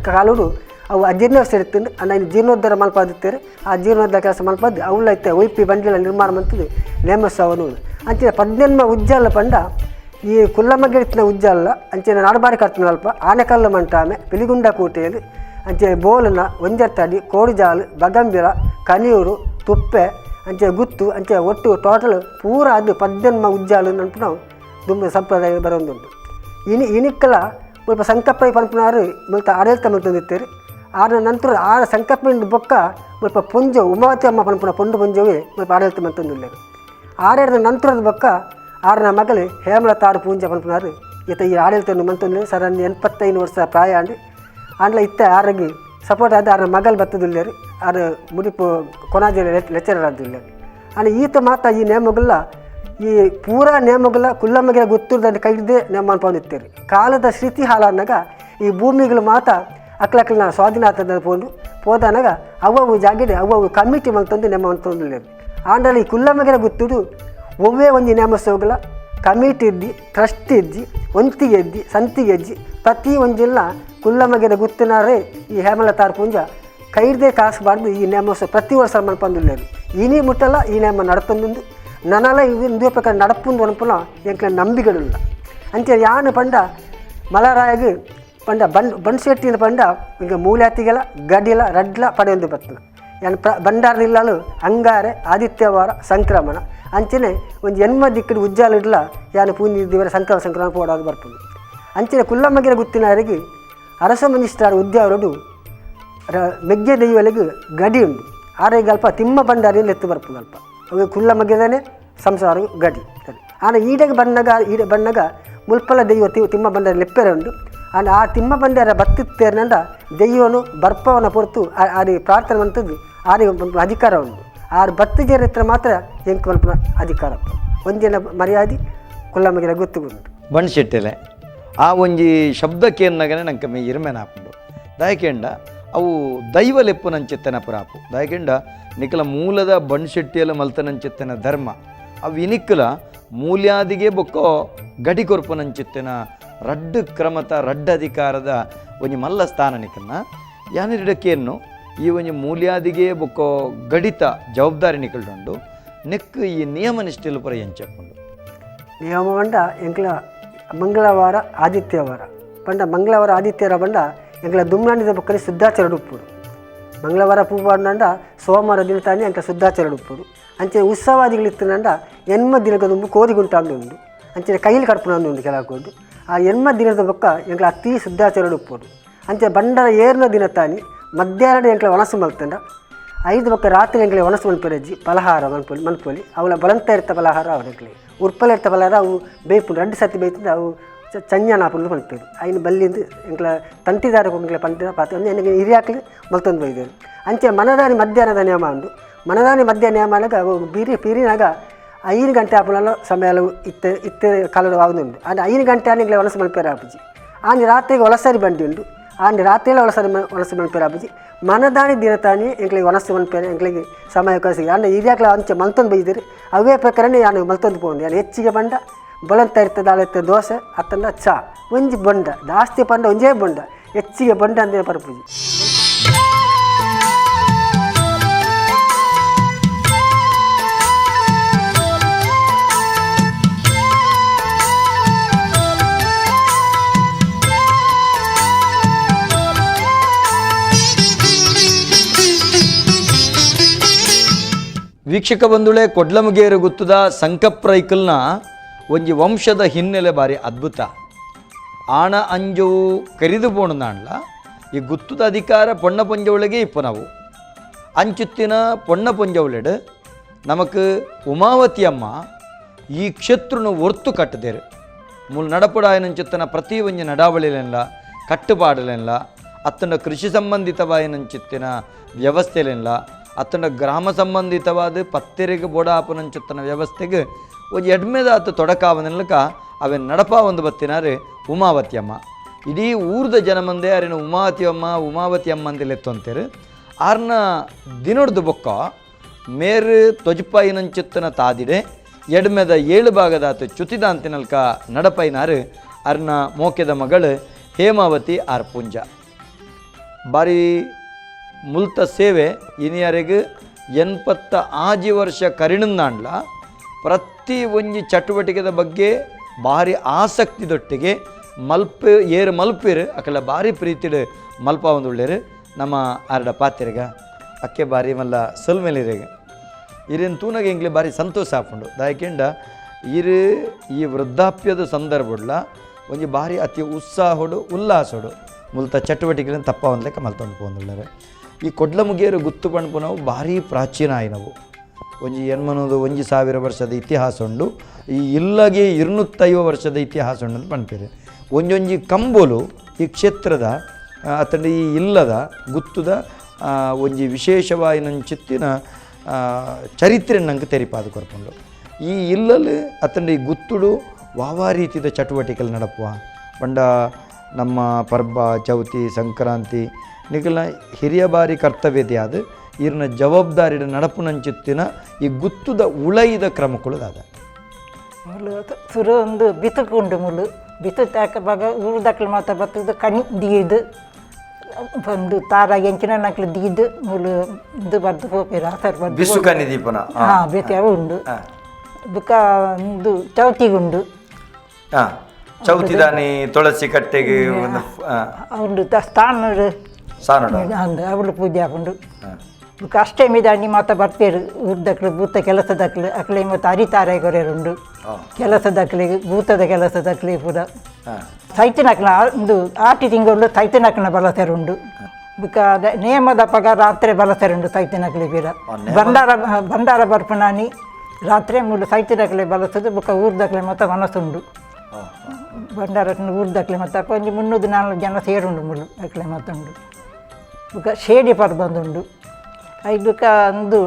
B: ಕಾಲುಡು ಅವು ಅಜೀರ್ಣವ್ಯವಸ್ಥೆ ಇರ್ತಂಡು ಅನ್ನ ಜೀರ್ಣೋದ್ಧಾರ ಮಲ್ಪಾದಿತ್ತಾರೆ ಆ ಜೀರ್ಣೋದ್ಧಾರ ಕೆಲಸ ಮಲ್ಪಾದು ಅವಳ ಐತೆ ಒಯ್ಪಿ ಬಂಡಿಲ ನಿರ್ಮಾಣ ಮಂತದ್ದು ನೇಮೋತ್ಸವನು. ಅಂಚೆ 18 ಉಜ್ಜಾಲ ಪಂಡ ಈ ಕುಲ್ಲಮಗೆತ್ತಿನ ಉಜ್ಜಾಲ ಅಂಚೆನ ನಾಡುಬಾರಿ ಕರ್ತನ ಅಲ್ಪ ಆನೆಕಲ್ಲು ಮಂಟಾಮೆ ಪಿಲಿಗುಂಡ ಕೋಟೆಯಲ್ಲಿ ಅಂಚೆ ಬೋಲನ ಒಂಜತ್ತಡಿ ಕೋಡಿಜಾಲು ಬಗಂಬಿರ ಕನಿಯೂರು ತುಪ್ಪೆ ಅಂಚೆ ಗುತ್ತು ಅಂಚೆ ಒಟ್ಟು ಟೋಟಲ್ ಪೂರ ಅದು ಪದ್ದೆನ್ಮ ಉಜ್ಜಾಲು ನಾವು ದುಂಬ ಸಂಪ್ರದಾಯ ಬರೋದುಂಟು. ಇನಿ ಇನಿಕ್ಕಲ ಮುಲ್ಪ ಸಂಕಪ್ಪ ಪನ್ಪುನಾರು ಮುಲ್ತ ಆಡಳಿತ ಮಲ್ತೊಂದಿತ್ತೇರು. ಆರ ನಂತರ ಆರ ಸಂಕಪ್ಪಿನ ಬೊಕ್ಕ ಮುಲ್ಪ ಪೊಂಜೋ ಉಮಾವತಿ ಅಮ್ಮ ಪನ್ಪುನ ಪೊಂಡು ಪೊಂಜೋವೆ ಮುಲ್ಪ ಆಡಳಿತ ಮಲ್ತೊಂದುಲ್ಲೇರು. ಆರೇರದ ನಂತರದ ಬೊಕ್ಕ ಆರನ ಮಗಳು ಹೇಮಲತಾರು ಪೂಂಜ ಪನ್ಪುನಾರು ಈತ ಈ ಆಡಳಿತ ಮಲ್ತೊಂದು ಸರ್ 85 ವರ್ಷ ಪ್ರಾಯ ಆಂಡ್ ಆಂಡ್ಲ ಇತ್ತ ಆರೋಗ್ಯ ಸಪೋರ್ಟ್ ಆದ ಆರನ ಮಗಳು ಬತ್ತದುಲ್ಲೇರು. ಆರು ಮುಡಿಪು ಕೊನಾಜಿ ಲೆಕ್ಚರರ್ ಆದುಲ್ಲೇರು. ಆಂಡ ಈತ ಮಾತ ಈ ನೇಮಗುಲ್ಲ ಈ ಪೂರಾ ನೇಮಗುಲ್ಲ ಕುಲ್ಲಮ್ಮಗೆಲ್ಲ ಗೊತ್ತಿರ್ದಂತ ಕೈದೇ ನೇಮ ಅನ್ಕೊಂಡಿರ್ತೀರಿ. ಕಾಲದ ಸ್ಥಿತಿ ಹಾಳಾದಾಗ ಈ ಭೂಮಿಗಳು ಮಾತ ಅಕ್ಲಕ್ಲನ ಸ್ವಾಧೀನ ಆತದ ಪೋಂಡು ಪೋದಾನಾಗ ಅವ್ವವು ಜಾಗಿಡೆ ಅವ್ವವು ಕಮಿಟಿ ಮಲ್ತಂದು ನೇಮ ಅಂತಂದಿಲ್ಲೇರು. ಆಂಡಲ ಈ ಕುಲ್ಲಮ್ಮಗೆಲ್ಲ ಗೊತ್ತುಡು ಒವ್ವೇ ಒಂಜಿ ನೇಮಸೋಗಲ ಕಮಿಟಿ ಇದ್ದಿ ಟ್ರಸ್ಟ್ ಇದ್ದಿ ಒಂತಿಗೆ ಎದ್ದಿ ಸಂತಿಗೆ ಎಜ್ಜಿ ಪ್ರತಿ ಒಂಜಿಲ್ಲ ಕುಲ್ಲಮಗೆದ ಗುತ್ತಿನಾರೇ ಈ ಹೇಮಲತಾರ್ ಪೂಂಜ ಕೈರ್ದೇ ಕಾಸು ಬಾರ್ದು ಈ ನೇಮೋತ್ಸವ ಪ್ರತಿ ವರ್ಷ ಮಲ್ಪಂದುಲ್ಲೇರು. ಇನಿ ಮುಟ್ಟಲ ಈ ನೇಮ ನಡಪಂದುಂದು ನನಲ ಇವು ಇಂದೇ ಪ್ರಕಾರ ನಡಪುಂದು ಅನ್ಪುನ ಎಂಕ್ಲ ನಂಬಿಕೆಡುಲ್ಲ. ಅಂಚೆ ಯಾನು ಪಂಡ ಮಲರಾಯಗ್ ಪಂಡ ಬನ್ ಶೆಟ್ಟಿನ ಪಂಡ ಈಗ ಮೂಲ್ಯಾತಿಗೆಲ ಗಡಿಲ ರಡ್ಲ ಪಡೆಯೊಂದು ಬರ್ತದೆ. ಯಾನ್ ಬಂಡಾರನಿಲ್ಲಲು ಅಂಗಾರೆ ಆದಿತ್ಯವಾರ ಸಂಕ್ರಮಣ ಅಂಚನೆ ಒಂಜಿ ಎನ್ಮ ದಿಕ್ಕಡು ಉಜ್ಜಾಲ ಇಡ್ಲ ಯಾನು ಪೂಂಜಿ ದಿವರ ಸಂಕ್ರಮಣ ಸಂಕ್ರಮಣ ಪೋಡಾದು ಬರ್ಪುಂಡು. ಅಂಚನೆ ಕುಲ್ಲಮ್ಮಗಿರ ಗುತ್ತಿನಾರಿಗೆ ಅರಸ ಮಿನಿಸ್ಟರ್ ಉದ್ಯಾವರುಡು ಮೆಗ್ಗೆ ದೈವಲಿಗೆ ಗಡಿ ಉಂಡು. ಆರೆಗೆ ಅಲ್ಪ ತಿಮ್ಮ ಬಂಡಾರಿಯಲ್ಲಿ ಎತ್ತು ಬರ್ಪುಂಡು ಅಲ್ಪ ಅವು ಕುಲ್ಲಮಗ್ಗೆದಾನೆ ಸಂಸಾರ ಗಡಿ. ಆನ ಈಡೆಗೆ ಬಣ್ಣಗ ಈಡೆ ಬಣ್ಣಗ ಮುಲ್ಪಲ ದೈವ ತಿಮ್ಮ ಬಂಡಾರಿ ಲೆಪ್ಪೆರೆ ಉಂಡು. ಆಂಡ ಆ ತಿಮ್ಮ ಬಂಡಾರ ಬತ್ತಿತ್ತೇರ್ನಂಡ ದೈವನು ಬರ್ಪವನ ಪೊರ್ತು ಆರಿ ಪ್ರಾರ್ಥನೆ ಮಂತದ್ದು ಆರಿಗೆ ಅಧಿಕಾರ ಉಂಡು. ಆರು ಬತ್ತು ಜೇರ ಮಾತ್ರ ಎಂಕ್ ಮಲ್ಪುನ ಅಧಿಕಾರ ಒಂಜಿನ ಮರ್ಯಾದೆ ಕುಲ್ಲಮಗಿರ ಗೊತ್ತು ಉಂಟು.
A: ಬಣ್ಶೆಟ್ಟಿಲೆ ಆ ಒಂಜಿ ಶಬ್ದಕ್ಕೆ ಎನ್ನಗನೆ ನಂಗೆ ಮೇ ಇರ್ಮೆನ ಹಾಪುಂಡು. ದಯಕೆಂಡ ಅವು ದೈವ ಲೆಪ್ಪುನಂಚಿತ್ತನ ಪುರಾಪು ದಯಕೆಂಡ ನಿಕಲ ಮೂಲದ ಬಣ್ಶೆಟ್ಟಿಯಲ ಮಲ್ತನಂಚಿತ್ತನ ಧರ್ಮ ಅವು ಇನಿಕ್ಕಲ ಮೂಲ್ಯಾದಿಗೆ ಬೊಕ್ಕೋ ಗಡಿ ಕೊರ್ಪುನಂಚಿತ್ತನ ರಡ್ಡು ಕ್ರಮತ ರಡ್ಡು ಅಧಿಕಾರದ ಒಂಜಿ ಮಲ್ಲ ಸ್ಥಾನ ನಿಕಲ್ನ ಯಾನಿಡಕ್ಕೇನು ಈ ಒಂಜಿ ಮೂಲ್ಯಾದಿಗೆ ಬೊಕ್ಕೋ ಗಡಿತ ಜವಾಬ್ದಾರಿ ನಿಕಲ್ಡುಂಡು ನೆಕ್ ಈ ನಿಯಮ ನಿಷ್ಠೆಲು ಪುರ ಎಂಚಪ್ಪುಂಡು.
B: ನಿಯಮ ಪಂಡ ಎಂಕ್ಲ ಮಂಗಳವಾರ ಆದಿತ್ಯವಾರ ಪಂಡ ಮಂಗಳವಾರ ಆದಿತ್ಯವಾರ ಪಂಡ ಎಂಕ್ಲ ದುಮ್ನಾಣಿದ ಬೊಕ್ಕನೆ ಶುದ್ಧಾಚಾರ ಉಪ್ಪುಡು. ಮಂಗಳವಾರ ಪೂಪಾಡ್ನಂಡ ಸೋಮವಾರ ದಿನ ತಾನೇ ಎಂಕ್ಲ ಶುದ್ಧಾಚಾರ ಉಪ್ಪುಡು. ಅಂಚೆ ಉತ್ಸವಾದಿಗಳು ಇತ್ತನಂಡ ಎನ್ಮ ದಿನದ ದುಂಬು ಕೋರಿಗುಂಟ ಉಂಡು. ಅಂಚೆ ಕೈಲಿ ಕಡ್ಪುನ ಉಂಡು ಕೆಲವು. ಆ ಎನ್ಮ ದಿನದ ಬೊಕ್ಕ ಎಂಕ್ಲ ಅತಿ ಶುದ್ಧಾಚಾರ ಉಪ್ಪುಡು. ಅಂಚೆ ಬಂಡರ ಏರ್ನ ದಿನ ತಾನಿ ಮಧ್ಯಾಹ್ನ ಎಂಕ್ಲ ಒಣಸು ಮಲ್ತಂಡ ಐದು ಬೊಕ್ಕ ರಾತ್ರಿ ಎಂಕ್ಲೆ ಒಣಸು ಮನ್ಪುರಜ್ಜಿ ಫಲಹಾರ ಮನ್ಪೊಲಿ ಮನ್ಪೊಲಿ ಅವಳ ಬಲಂತ ಇರ್ತ ಫಲಹಾರ ಅವಳ ಎಂಕ್ಲೆ ಉರ್ಪಲ ಇರ್ತ ಫಲಹಾರ ಅವು ಬೇಯ್ಪುಂಡು 2 ಸತಿ ಬೇಯ್ತಂದು ಅವು ಚಂಜನ ಆಪುಂಡು ಮನ್ಪೇರು. ಐನು ಬಲ್ಲಿಂದು ಎಂಕ್ಲ ತಂಟಿದಾರ ಎಂಕ್ಲೆ ಪಂಟಿನ ಪಾತ್ರೆ ಒಂದು ಎನಗೆ ಹಿರಿಯಾಕ್ಲಿ ಮಲ್ತೊಂದು ಬೈದೇರು. ಅಂಚೆ ಮನದಾನಿ ಮಧ್ಯಾಹ್ನದ ನಿಯಮ ಉಂಡು. ಮನದಾನಿ ಮಧ್ಯಾಹ್ನ ನಿಯಮ ಅನಗ ಅವು ಬೀರಿ ಪೀರಿನಾಗ 5 ಗಂಟೆ ಆಪುನಲ್ಲ ಸಮಯ ಇತ್ತೆ ಇತ್ತೆ ಕಾಲದ ಆಗುದುಂಡು. ಆಂಡ 5 ಗಂಟೆ ಆನೆ ಒಣಸು ಮನ್ಪೇರು ಆಪುಜಿ. ಆನೆ ರಾತ್ರಿಗೆ ಒಳಸರಿ ಬಂಡಿ ಉಂಡು. ಆಂಡ ರಾತ್ರಿಯಲ್ಲ ಒಳಸರಿ ಒಣಸು ಮನ್ಪೇರು ಆಪುಜಿ. ಮನದಾನಿ ದಿನ ತಾನಿ ಎಂಕ್ಲಿಗೆ ಒಣಸು ಮನ್ಪೇರು ಎಂಕ್ಲಿಗೆ ಸಮಯ ಕಳಿಸಿ ಆಂಡ ಹಿರಿಯಾಕ್ಲ ಅಂಚೆ ಮಲ್ತೊಂದು ಬೈದಿರು ಅವೇ ಪ್ರಕಾರನೇ ಯಾನು ಮಲ್ತೊಂದು ಪೋಂಡು. ಯಾನು ಹೆಚ್ಚಿಗೆ ಬಂಡ ಬಲಂತ ಇರ್ತದೆ ದಾಳಿತ್ತೆ ದೋಸೆ ಅತ್ತಂಡ ಚಾ ಒಂಜಿ ಬೊಂಡ ಜಾಸ್ತಿ ಪಂಡ ಒಂಜೇ ಬೊಂಡ ಹೆಚ್ಚಿಗೆ ಬೊಂಡ ಅಂದೇ ಪರ್ಪುಜಿ.
A: ವೀಕ್ಷಕ ಬಂಧುಳೆ ಕೊಡ್ಲಮಗೇರು ಗುತ್ತದ ಸಂಕಪ್ರೈಕಲ್ನ ಒಂಜಿ ವಂಶದ ಹಿನ್ನೆಲೆ ಬಾರಿ ಅದ್ಭುತ. ಆಣ ಅಂಜವು ಕರಿದು ಪೋಣದಾಂಡ್ಲ ಈ ಗುತ್ತದ ಅಧಿಕಾರ ಪೊಣ್ಣ ಪೊಂಜವಳಿಗೆ ಇಪ್ಪ ನಾವು ಅಂಚುತ್ತಿನ ಪೊಣ್ಣ ಪೊಂಜವಳೆಡು ನಮಕ್ ಉಮಾವತಿ ಅಮ್ಮ ಈ ಕ್ಷೇತ್ರನು ಒರ್ತು ಕಟ್ಟದೇರು. ಮೂಲ ನಡಪುಡಾಯನಂಚಿತ್ತನ ಪ್ರತಿ ಒಂಜಿ ನಡಾವಳಿಲೆಲ್ಲ ಕಟ್ಟುಪಾಡಲೆಲ್ಲ ಅತ್ತನ ಕೃಷಿ ಸಂಬಂಧಿತವಾಯನಂಚಿತ್ತಿನ ವ್ಯವಸ್ಥೆಲೆಲ್ಲ ಅತ್ತನ ಗ್ರಾಮ ಸಂಬಂಧಿತವಾದ ಪತ್ತೆರೆಗೆ ಬೋಡಾಪನಂಚಿತ್ತನ ವ್ಯವಸ್ಥೆಗೆ ಒಂಜಿ ಎಡ್ಮೆದಾತು ತೊಡಕಾವನಲ್ಕ ಅವೆನ್ ನಡಪ ಒಂದು ಬತ್ತಿನಾರು ಉಮಾವತಿ ಅಮ್ಮ. ಇಡೀ ಊರ್ದ ಜನ ಮಂದೆ ಅರಿನ ಉಮಾವತಿ ಅಮ್ಮ ಉಮಾವತಿ ಅಮ್ಮ ಅಂತೆಲ್ಲ ಎತ್ತೊಂತೇರು. ಆರ್ನ ದಿನೊಡ್ದು ಬೊಕ್ಕ ಮೇರು ತೊಜಪಾಯಿನಂಚಿತ್ತನ ತಾದಿಡೆ ಎಡ್ಮೆದ 7 ಭಾಗದಾತು ಚುತಿದಾಂತಿನಲ್ಕ ನಡಪೈನಾರು ಅರ್ನ ಮೋಕೆದ ಮಗಳು ಹೇಮಾವತಿ ಆರ್ ಪುಂಜ. ಬಾರಿ ಮುಲ್ತ ಸೇವೆ ಇನಿಯರೆಗ್ 86 ವರ್ಷ ಕರಿಣಂದಾಂಡ್ಲ ಪ್ರತಿ ಒಂಜಿ ಚಟುವಟಿಕೆದ ಬಗ್ಗೆ ಭಾರಿ ಆಸಕ್ತಿದೊಟ್ಟಿಗೆ ಮಲ್ಪ ಏರು ಮಲ್ಪಿರು ಅಕಲ ಭಾರಿ ಪ್ರೀತಿಡು ಮಲ್ಪ ಒಂದುಳ್ಳೇರು ನಮ್ಮ ಆರಡ ಪಾತಿರ್ಗ ಅಕ್ಕೆ ಭಾರಿ ಮಲ್ಲ ಸೊಲ್ಮೆಲಿರೇಗ ಇರೇನು ತೂನಗ ಎಂಗ್ಲೆ ಭಾರಿ ಸಂತೋಷ ಆಪುಂಡು ದಾಯಕೆಂಡ ಇರು ಈ ವೃದ್ಧಾಪ್ಯದ ಸಂದರ್ಭಡ್ಲ ಒಂಜಿ ಭಾರಿ ಅತಿ ಉತ್ಸಾಹೊಡು ಉಲ್ಲಾಸೊಡು ಮುಲ್ತ ಚಟುವಟಿಕೆಗಳನ್ನು ತಪ್ಪ ಒಂದ್ಲೆಕ್ಕ ಮಲ್ತೊಂದು ಪೋಂದುಳ್ಳೇರು. ಈ ಕೊಡ್ಲಮುಗೇರು ಗುತ್ತು ಪಣ್ಪುನವು ಭಾರಿ ಪ್ರಾಚೀನ ಆಯಿನವು. ಒಂಜಿ ಎನ್ಮನೋದು 1000 ವರ್ಷದ ಇತಿಹಾಸ ಉಂಡು. ಈ ಇಲ್ಲಗೆ 250 ವರ್ಷದ ಇತಿಹಾಸ ಉಂಡು ಅಂತ ಪಣ್ಪೇರು. ಒಂಜೊಂಜಿ ಕಂಬುಲು ಈ ಕ್ಷೇತ್ರದ ಅತಂಡ ಈ ಇಲ್ಲದ ಗುತ್ತುದ ಒಂಜಿ ವಿಶೇಷವಾಯಿನಂಚಿತ್ತಿನ ಚರಿತ್ರೆ ನಂಗೆ ತೆರಿಪಾದ ಕೊರ್ಪುಂಡು. ಈ ಇಲ್ಲಲು ಅತಂಡ ಈ ಗುತ್ತುಡು ವಾವಾ ರೀತಿದ ಚಟುವಟಿಕೆలు ನಡಪುವ ಪಂಡ ನಮ್ಮ ಪರ್ಬ ಚೌತಿ ಸಂಕ್ರಾಂತಿ ನಿಕಲ್ನ ಹಿರಿಯ ಬಾರಿ ಕರ್ತವ್ಯತೆ ಅದು ಇರ್ನ ಜವಾಬ್ದಾರಿ ನಡಪುನಂಚಿತ್ತಿನ ಈ ಗುತ್ತುದ ಉಳೈದ ಕ್ರಮಕ್ಕಳು ದಾದ.
C: ಮುಳ್ಳು ಸುರು ಒಂದು ಬಿತ್ತುಕೊಂಡು ಮುಳ್ಳು ಬಿತ್ತು ತಾಕ ಬಾಗ ಊರುದಕ್ಲು ಮಾತ್ರ ಬತ್ತದ ಕಣಿ ದೀದು ಬಂದು ತಾರ ಎಂಚಿನ ನಕ್ಲು ದೀದು ಮುಳ್ಳು ಇದು ಬರ್ದು ಪೋಪೇರು ಆಸರ್ ಬರ್ದು
A: ಬಿಸು ಕಣಿ ದೀಪನ
C: ಹಾಂ ಬೇತೆ ಅವು ಉಂಡು ಬುಕ್ಕ ಇದು ಚೌತಿಗುಂಡು
A: ಚೌತಿದಾನಿ ತುಳಸಿ ಕಟ್ಟೆಗೆ ಒಂದು
C: ಉಂಡು ಸ್ಥಾನ
A: ಸಾನಡ
C: ಅಂದು ಅವಳು ಪೂಜೆ ಹಾಕೊಂಡು ಬುಕ್ಕ ಅಷ್ಟಮಿ ದಾನಿ ಮಾತ ಬರ್ಪೇರು ಊರ್ದಕ್ಲು ಭೂತ ಕೆಲಸದಕ್ಲು ಅಕ್ಲೆ ಮತ್ತು ಅರಿತಾರೆ ಕೊರೆರುಂಡು ಕೆಲಸದಕ್ಲಿಗೆ ಭೂತದ ಕೆಲಸದಕ್ಲಿ ಪೂರ ಸೈತಿನಕ್ಲ ಒಂದು ಆಟಿ ತಿಂಗಳು ಸೈತಿನಕ್ನ ಬಲಸೆರುಂಡು ಬುಕ್ಕ ನೇಮದ ಪಗ ರಾತ್ರಿ ಬಲಸೆರುಂಡು ಸೈತಿನಕ್ಲಿ ಪೀರ ಭಂಡಾರ ಭಂಡಾರ ಬರ್ಪುನಾನಿ ರಾತ್ರಿ ಮೂಲು ಸೈತಿನಕ್ಲೆ ಬಲಸದು ಬುಕ್ಕ ಊರ್ದಕ್ಲೆ ಮತ್ತು ಮನಸ್ಸುಂಡು ಭಂಡಾರ ಊರ್ದಕ್ಲೆ ಮತ್ತು ಅಪ್ಪ ಒಂಜಿ 304 ಜನ ಸೇರುಂಡು ಮುಳ್ಳು ಅಕ್ಲೆ ಮತ್ತುಂಡು ಬುಕ್ಕ ಶೇಡಿ ಪರ್ಬಂದುಂಡು ಐದುಕ ಒಂದು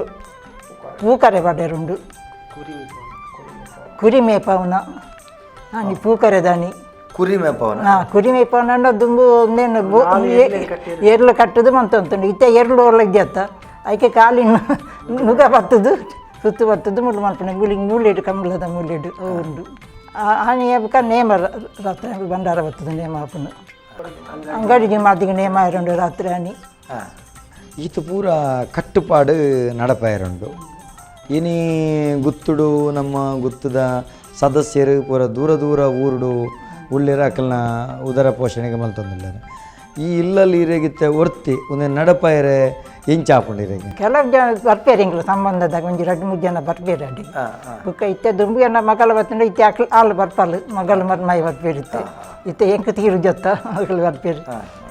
C: ಪೂಕರೆ ಪಡೆರುಂಡು ಕುರಿ ಮೇಪವನ ಆನಿ ಪೂಕರೆ ದಾನಿ
A: ಕುರಿ ಮೇಪವನ
C: ಹಾಂ ಕುರಿ ಮೇಪವನ ದುಂಬು ಒಂದೇನು ಎರ್ಲು ಕಟ್ಟುದು ಮಂತುಂಟು ಇತ್ತೆ ಎರ್ಲು ಒರ್ಲಗ್ಯತ್ತ ಐಕೆ ಕಾಲಿನ ನುಗ ಬತ್ತದು ಸುತ್ತು ಬತ್ತದು ಮುಳ್ಳು ಮಲ್ಪುಣ ಮೂಲಿ ಮೂಲೆಡು ಕಂಬಳದ ಮೂಲೆಡು ಅವು ಉಂಡು ಆನಿ ಬುಕ್ಕ ನೇಮ ರಾತ್ರಿ ಭಂಡಾರ ಬತ್ತದು ನೇಮ ಆಪುನು ಅಂಗಡಿಗೆ ಮಾತಿಗೆ ನೇಮ ಇರುಂಡು ರಾತ್ರಿ ಆನಿ.
A: ಈತ ಪೂರ ಕಟ್ಟುಪಾಡು ನಡಪಾಯರುಂಡು. ಇನಿ ಗುತ್ತುಡು ನಮ್ಮ ಗುತ್ತದ ಸದಸ್ಯರು ಪೂರ ದೂರ ದೂರ ಊರುಡು ಉಳ್ಳಿರ ಅಕಲ್ನ ಉದರ ಪೋಷಣೆಗೆ ಮಲ್ತೊಂದುಲ್ಲೆರ್. ಈ ಇಲ್ಲಲ್ಲಿ ಇರೆಗಿತ್ತೆ ಒರ್ತಿ ಒಂದೇ ನಡಪಾಯರೆ ಎಂಚಾಪುಂಡು ಇರೆಗೆ.
C: ಕೆಲವು ಜನ ಬರ್ಪೇರು ಎಂಕ್ಲ ಸಂಬಂಧದಾಗ ಒಂಜಿ 2-3 ಜನ ಬರ್ಪೇರು ಅಡಿ ಬುಕ್ಕ ಇತ್ತೆ ದುಂಬು ಜನ ಮಗಳ ಬತ್ತಂಡ ಇತ್ತೆ ಅಕ್ಲು ಆಳು ಬರ್ಪಾಲು ಮಗಳ ಮರ್ಮಾಯಿ ಬರ್ಪೇರು ಇತ್ತೆ ಇತ್ತೆ ಎಂಕ್ ತೀರು ಜೊತ್ತ ಮಗಳು ಬರ್ಪೇರು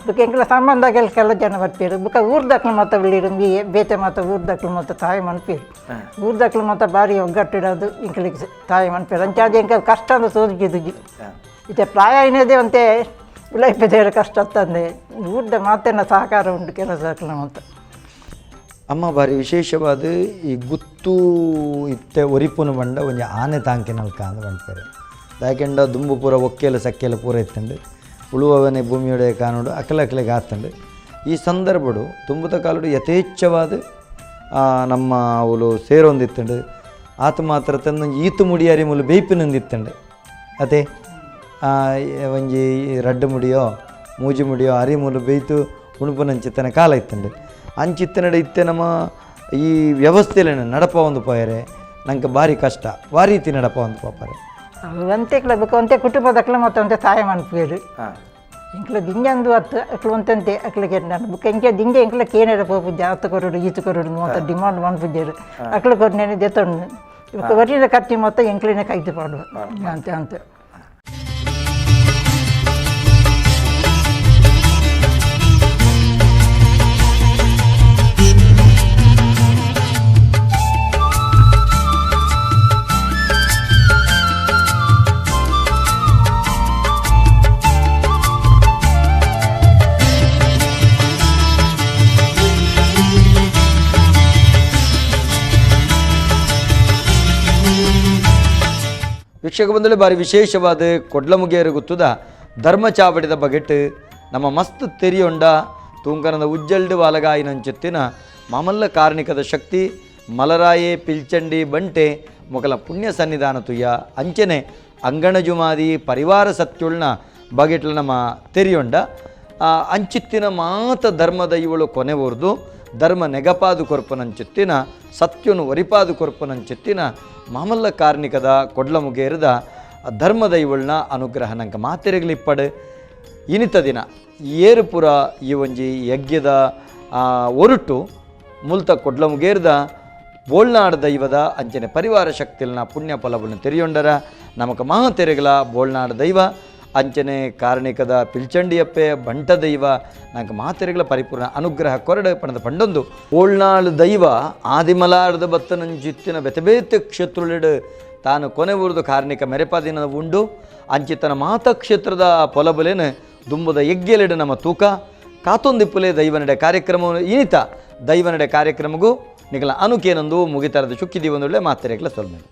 C: ಬುಕ್ಕ ಎಂಕ್ಲ ಸಂಬಂಧ ಕೆಲವು ಜನ ಬರ್ಪೇರು ಬುಕ್ಕ ಊರ್ದಕ್ಲು ಮಾತ ಉಳ್ಳಿರು ಬೇತೆ ಮಾತ ಊರ್ದಕ್ಲು ಮಾತ ತಾಯಿ ಮನ್ಪೇರು ಊರ್ದಕ್ಲು ಮಾತ ಭಾರಿ ಒಗ್ಗಟ್ಟಿಡೋದು ಎಂಕ್ಲಿಗೆ ತಾಯಿ ಮನ್ಪೇರು ಅಂಚಾದ ಎಂಕ ಕಷ್ಟ ಅಂದ್ರೆ ಸೋಜಿದುಜಿ ಇತ್ತೆ ಪ್ರಾಯ ಏನಿದೆ ಅಂತೆ ಉಳೈಪದೇರ ಕಷ್ಟ ತಂದೆ ಊರ್ದ ಮಾತೇನ ಸಹಕಾರ ಉಂಟು ಕೆಲಸ ಮಾತ.
A: ಅಮ್ಮ ಭಾರಿ ವಿಶೇಷವಾದ ಈ ಗುತ್ತು ಇತ್ತೆ ಒರಿಪುನ ಬಂಡ ಒಂಜಿ ಆನೆ ತಾಂಕಿನಲ್ಕ ಅಂದ್ ಪನ್ಪೆರ್. ದಾಯೆಕೆಂಡ ದುಂಬು ಪೂರ ಒಕ್ಕೆಲ ಸಕ್ಕೆಲ ಪೂರ ಇತ್ತುಂಡು ಉಳುವವನೆ ಭೂಮಿಯೊಡೆ ಕಾನೋಡು ಅಕಲ ಅಕಲೆಗೆ ಆತಂಡು. ಈ ಸಂದರ್ಭಡು ತುಂಬುತ ಕಾಲುಡು ಯಥೇಚ್ಛವಾದ ನಮ್ಮ ಅವಳು ಸೇರೊಂದಿತ್ತುಂಡು. ಆತ ಮಾತ್ರ ತಂದು ಈತು ಮುಡಿಯಾರಿ ಮೂಲು ಬೇಯ್ಪಿನೊಂದಿತ್ತುಂಡು ಅದೇ ಒಂಜಿ ರಡ್ಡು ಮುಡಿಯೋ ಮೂಜಿ ಮುಡಿಯೋ ಅರಿ ಮೂಲು ಬೇಯ್ತು ಉಣುಪುನಂಚಿತ್ತನ ಕಾಲ ಇತ್ತುಂಡು. ಅಂಚಿತ್ತನಡೆ ಇತ್ತೆ ನಮ್ಮ ಈ ವ್ಯವಸ್ಥೆಲೇನ ನಡಪ ಒಂದು ಪೋಯರೆ ನಂಗೆ ಭಾರಿ ಕಷ್ಟ ವಾರೀತಿ ನಡಪ ಒಂದು ಪೋಪರೆ.
C: ಒಂತೆಕ್ಲ ಬೇಕು ಒಂತೆ ಕುಟುಂಬದಕ್ಲ ಮತ್ತು ಒಂತೆ ಸಹಾಯ ಮನ್ಪುವೆರು ಎಂಕ್ಲ ದಿಂಜಂದು ಅತ್ತು ಅಕ್ಲು ಒಂತಂತೆ ಅಕ್ಲಿಗೆ ನಾನು ಬುಕ್ಕ ಎಂಕೆ ದಿಂಜ ಎಂಕ್ಲ ಕೇನೆರ ಪೋಪುಜ ಆತು ಕೊರಡು ಈತು ಕೊರಡು ಮಾತ ಡಿಮಾಂಡ್ ಮನ್ಪುಜೆರು ಅಕ್ಲು ಕೊರ್ನೇನೆ ದೆತ್ತೊಂಡು ಬುಕ್ಕ ವರಿನ ಕಟ್ಟಿ ಮೊತ್ತ ಎಂಕ್ಲಿನ ಕೈದು ಪಾಡುವ ಅಂತೆ ಅಂತೆ.
A: ವೀಕ್ಷಕ ಬಂಧುಗಳೇ, ಭಾರಿ ವಿಶೇಷವಾದ ಕೊಡ್ಲಮುಗೇರು ಗುತ್ತದ ಧರ್ಮ ಚಾವಡಿದ ಬಗೆಟ್ ನಮ್ಮ ಮಸ್ತ್ ತೆರಿಯೊಂಡ ತೂಂಕನದ ಉಜ್ಜಲ್ಡು ವಾಲಗಾಯಿನಂಚುತ್ತಿನ ಮಾಮಲ್ಲ ಕಾರ್ಣಿಕದ ಶಕ್ತಿ ಮಲರಾಯೆ ಪಿಲ್ಚಂಡಿ ಬಂಟೆ ಮೊಕಲ ಪುಣ್ಯ ಸನ್ನಿಧಾನ ತುಯ್ಯ ಅಂಚನೆ ಅಂಗಣಜುಮಾದಿ ಪರಿವಾರ ಸತ್ಯುಳ್ನ ಬಗೆಟ್ಲ ನಮ್ಮ ತೆರಿಯೊಂಡ ಅಂಚಿತ್ತಿನ ಮಾತ ಧರ್ಮದ ಇವಳು ಕೊನೆ ಊರ್ದು ಧರ್ಮ ನೆಗಪಾದು ಕೊರ್ಪನಂಚುತ್ತಿನ ಸತ್ಯನು ಒರಿಪಾದು ಕೊರ್ಪನಂಚುತ್ತಿನ ಮಾಮಲ್ಲ ಕಾರ್ಣಿಕದ ಕೊಡ್ಲಮುಗೇರದ ಧರ್ಮದೈವಳ್ನ ಅನುಗ್ರಹ ನಂಕ ಮಾತೆರೆಗ್ಲ ಇನಿತ ದಿನ ಏರುಪುರ ಈ ಒಂಜಿ ಯಜ್ಞದ ಒರುಟು ಮುಲ್ತ ಕೊಡ್ಲಮುಗೇರ್ದ ಬೋಳ್ನಾಡ್ ದೈವದ ಅಂಚನೆ ಪರಿವಾರ ಶಕ್ತಿಲ್ನ ಪುಣ್ಯ ಫಲವನ್ನು ತೆರಿಯೊಂಡರ ನಮಕ ಮಹಾತೆರೆಗಳ ಬೋಳ್ನಾಡ್ ದೈವ ಅಂಚನೆ ಕಾರಣಿಕದ ಪಿಲ್ಚಂಡಿಯಪ್ಪೆ ಬಂಟ ದೈವ ನಂಗೆ ಮಾತೆರೆಗಳ ಪರಿಪೂರ್ಣ ಅನುಗ್ರಹ ಕೊರಡೆ ಪಣದ ಪಂಡೊಂದು. ಬೋಳ್ನಾಳು ದೈವ ಆದಿಮಲಾರದ ಬತ್ತನಂಜಿತ್ತಿನ ಬೆತೆ ಕ್ಷೇತ್ರಲಿಡು ತಾನು ಕೊನೆ ಊರ್ದು ಕಾರ್ಣಿಕ ಮೆರೆಪಾದಿನ ಉಂಡು. ಅಂಚಿತನ ಮಾತ ಕ್ಷೇತ್ರದ ಪೊಲಬುಲೇನು ದುಂಬುದ ಯಜ್ಞಲಿಡು ನಮ್ಮ ತೂಕ ಕಾತೊಂದಿಪ್ಪುಲೆ ದೈವನಡೆ ಕಾರ್ಯಕ್ರಮ ಇನಿತ ದೈವನಡೆ ಕಾರ್ಯಕ್ರಮಗೂ ನಿಗಲ ಅನುಕೇನೊಂದು ಮುಗಿತರದ ಚುಕ್ಕಿ ದೀವೊಂದುಳ್ಳೆ ಮಾತೆರೆಗಳ ಸೊಲ್ಮೆಲು.